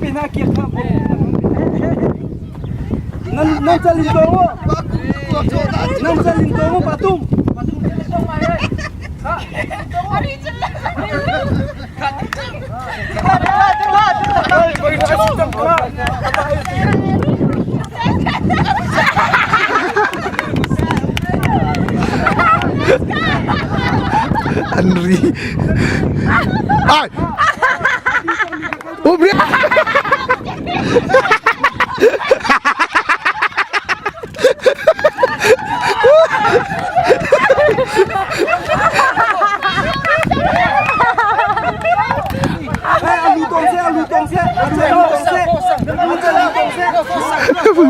pe na kiak kha. Nan nan chalin to mo. Nan chalin to mo patum. An ri. Ai. Ubri.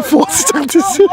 Force cang ti si.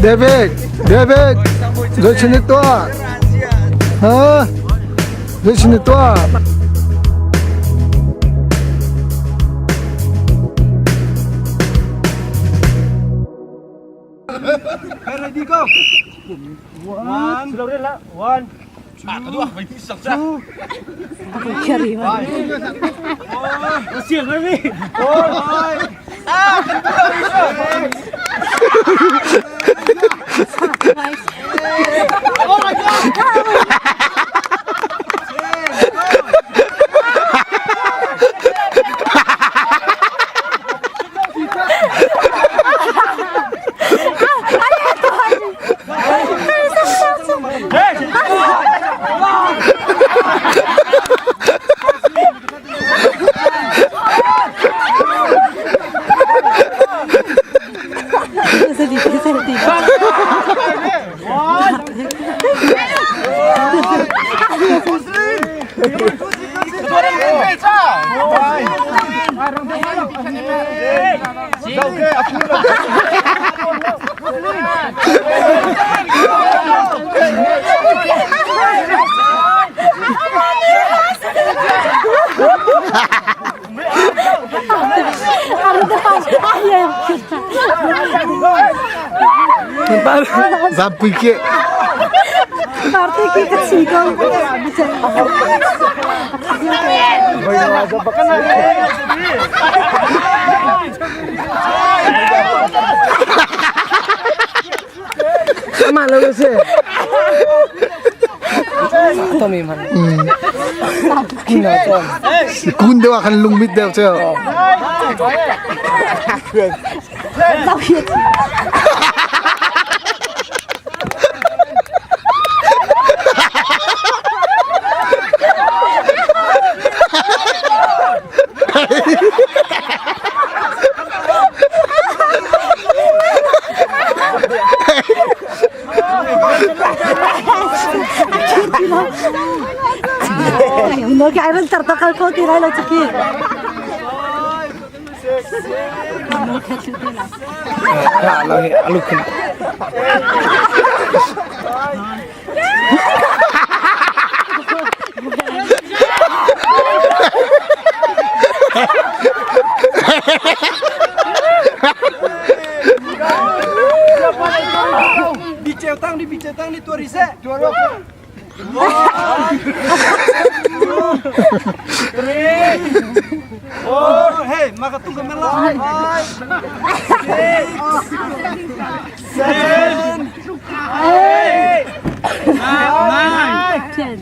David, David, zohchun tuah. Ha? Zohchun tuah. Ready go. One. One. Two. Zampui ke. Amah lo si. Tommy man. Kun deuh ah khan lungmit deuh cu. Three, four, hey, makatung ka mela. Five, six, seven, eight, nine, 10.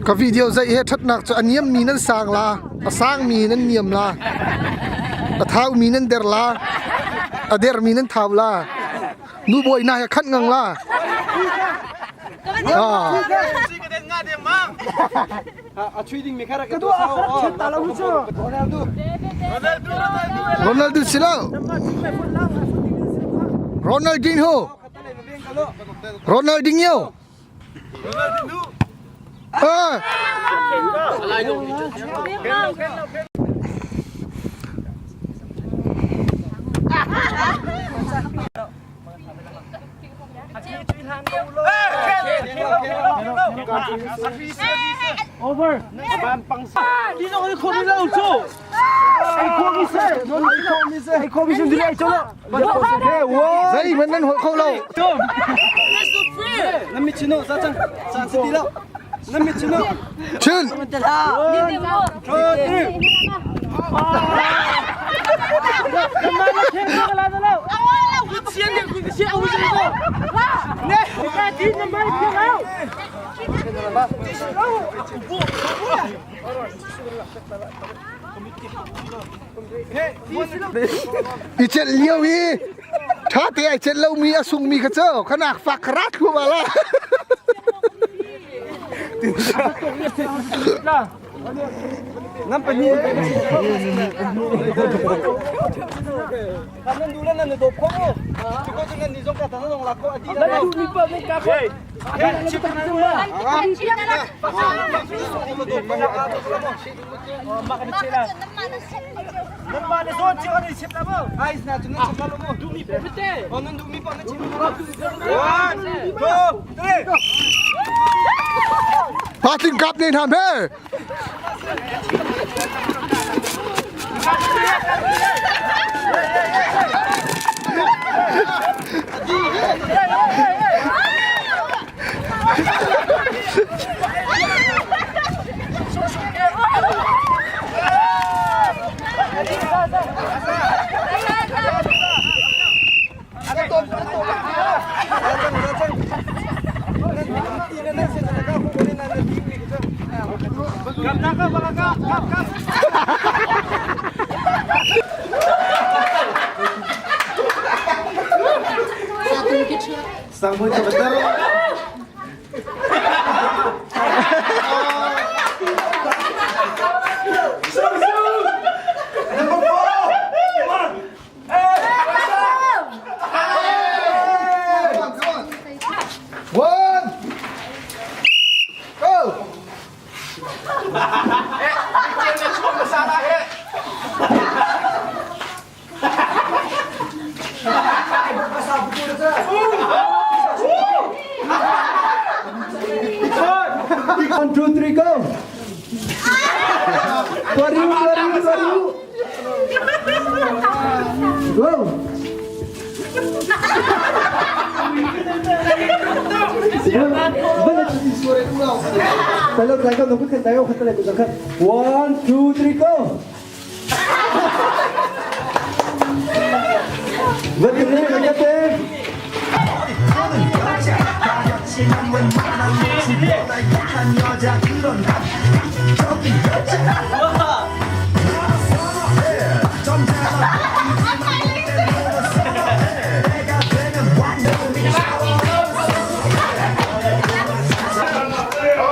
Ka video zeih he ṭhatnak cu a niammi nan sang la, a sangmi nan niam la, a thaumi nan der la, a dermi nan thau la, nu bawi na he khat ngang la. Ah. Ronaldo si lo. Ronaldinho. Ronaldinho. Ah. Over. Zei hmanh nan holh kho lo. Chin. I celh lio i ṭha te ai celh lomi a sungmi kha cu khanak fak kha rat thluahmah la. Nan pahnih Nan du le nan dawp kho mu. Cuko cu nan ni zong ka tan zong lak ko ati la. Nan du mi pa mi ka kho. Pa tling kap ne hna hme. One. Go. One, two, three, go! Tuariu, tuariu, tuariu! Go! One, two, three, go!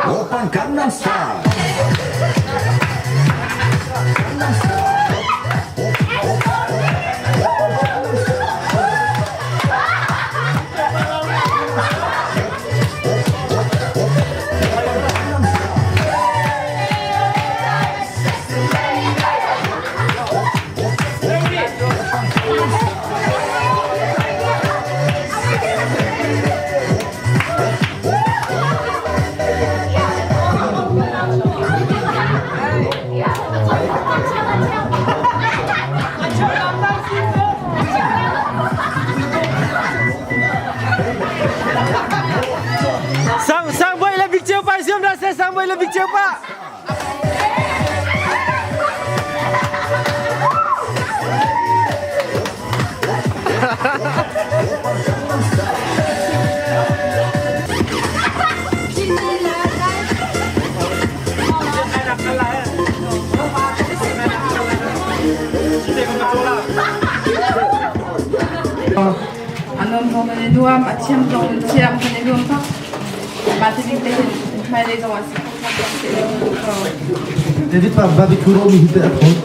Oppa Gangnam Style. Mei le Big Ceu pa. Anom zong nan i nuam, a thiam zong nan thiam, kan i nuam tak. Mah ti ding te hin hmailei zong ah si kho tak tak seh law ka duh ko. David pa barbecue ro mi hi te a thawt.